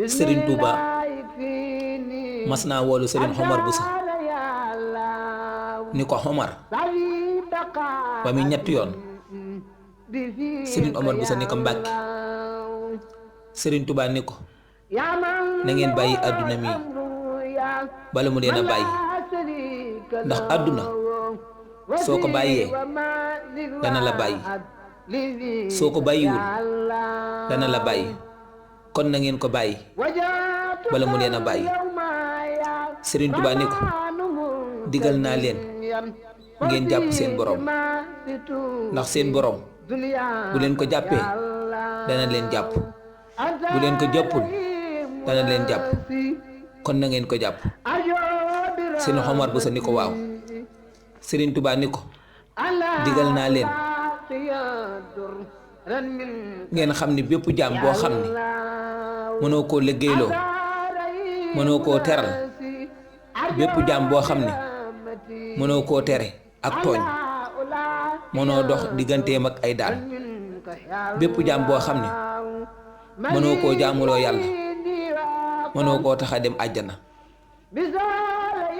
Serigne Touba mas naa woolu Serigne Omar Boussa ni ko Omar ba muy ñetti yoon Serigne Omar Boussa ni ko Mbàkke Serigne Touba ni ko na ngeen bàyyi àdduna mi bala mu leen a bàyyi ndax àdduna soo ko bàyyee dana la bàyyi soo ko bàyyiwul dana la bàyyi kon na ngeen ko bàyyi bala mu leen a bàyyi Serigne Touba ni ko digal naa leen ngeen jàpp seen borom ndax seen borom bu leen ko jàppee dana leen jàpp bu leen ko jàppul dana leen jàpp kon na ngeen ko jàpp Serigne Omar Boussa ni ko waaw Serigne Touba ni ko digal naa leen ngeen xam ni bépp jaam boo xam ni mënoo koo liggéeyloo mënoo koo teral bépp jaam boo xam ni mënoo koo tere ak tooñ mënoo dox digganteem ak ay daan bépp jaam boo xam ni mënoo koo jaamuloo yàlla mënoo koo tax a dem àjjana